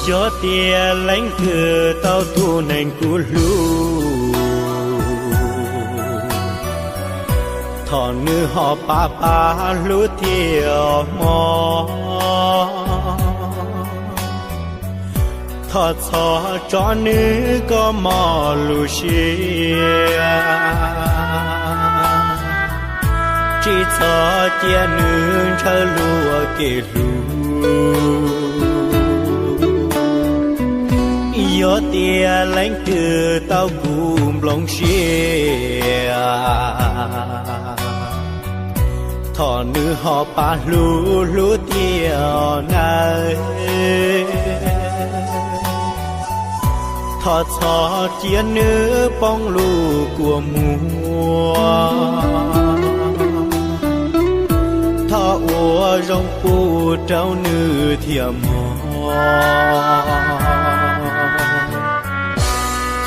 Yog tias leej twg tau tus neeg kuv hlub, thov nws ho pab pab hlub thiab mog. Thov txhob tso nws kom mob lub siab, tsis txhob cia nws ntshaw luag kev hlub. Yog tias leej twg tau kuv nplooj siab, thov nws ho pab hlub hlub thiab nawb. Thov txhob cia nws poob lub kua muag, thov ua zoo pub rau nws thiab mog.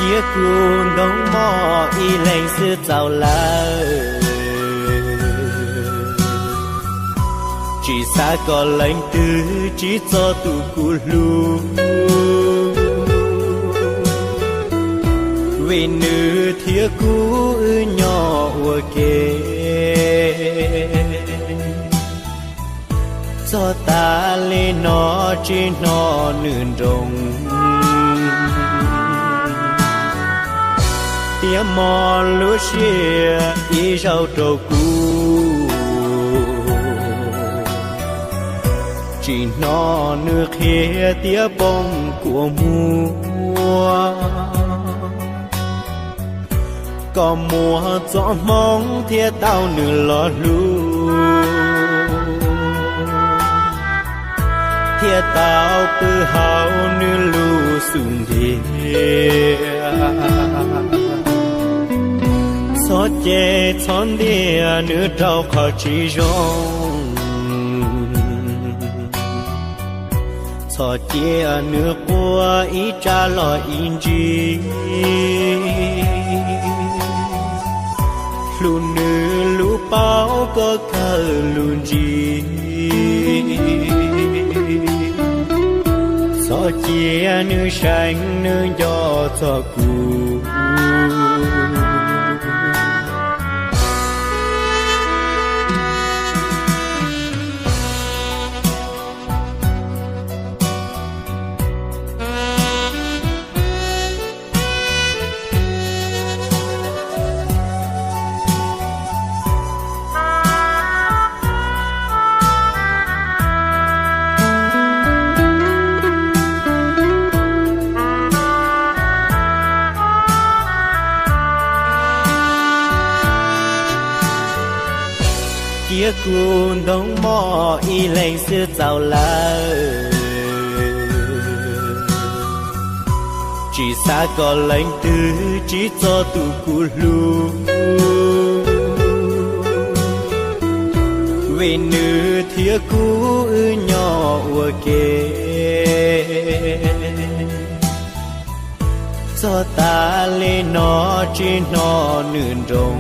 Cia kuv ntoo mog ib leeg xwb txaus lawm, tsis xav kom leej twg tsim txom tus kuv hlub, vim nws thiab kuv wb nyob ua ke. Txog tas li no tsis hnov nws nroo, thiab mob lub siab ib zaug rau kuv. Tsis hnov nws qhia thiab poob kua muag, kom muaj txoj hmoov thiab tau nws los hlub, thiab tau pw hauv nws lub xub ntiag. Txhob cem txhob ntiag nws rau qhov tsis zoo, txhob cia nws quaj ib tsam los ib ntsis. Hlub nws lub paub koj kawg lub ntsig, txhob cia nws seev nws nco txog kuv. Cia kuv ntoo mog ib leeg xwb txaus lawm, tsis xav kom leej twg tsim txom tus kuv hlub, vim nws thiab kuv wb nyob ua ke. Txog tas li no tsis hnov nws nroo,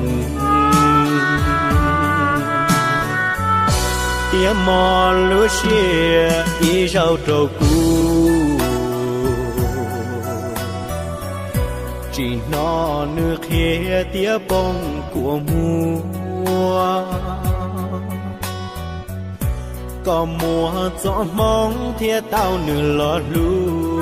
thiab mob lub siab ib zaug rau kuv. Tsis hnov nws qhia thiab poob kua muag, kom muaj txoj hmoov thiab tau nws los hlub,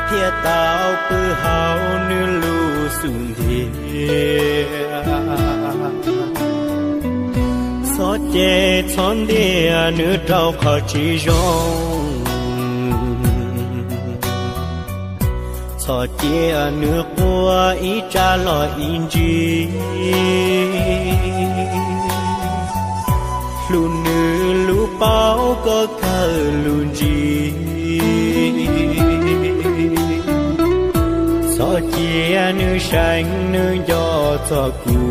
thiab tau pw hauv nws lub xub ntiag. Txhob cem txhob ntiag nws rau qhov tsis zoo, txhob cia nws quaj ib tsam los ib ntsis. Hlub nws lub paub koj kawg lub ntsig, txhob cia nws seev nws nco txog kuv.